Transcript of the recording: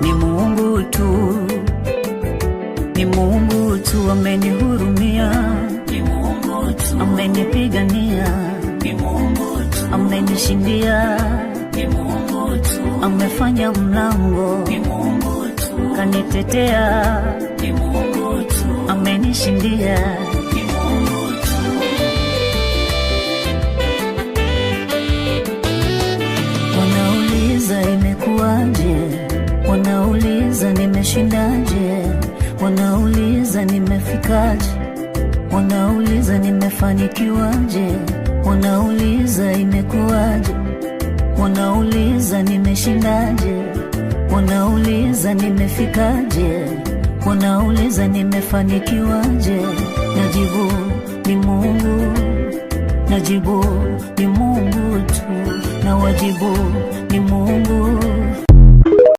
Ni Mungu tu, ni Mungu tu amenihurumia, Ni Mungu tu, amenipigania, ni Mungu tu, amenishindia, ni Mungu tu, amefanya mlango, ni Mungu tu, kanitetea, ni Mungu tu, amenishindia. Ni Mungu tu. Wanauliza imekuwaje, wanauliza nimeshindaje, wanauliza nimefikaje, wanauliza nimefanikiwaje, wanauliza imekuwaje, wanauliza nimeshindaje, wanauliza nimefikaje, wanauliza nimefanikiwaje. Najibu ni Mungu, najibu ni Mungu tu, na wajibu ni Mungu,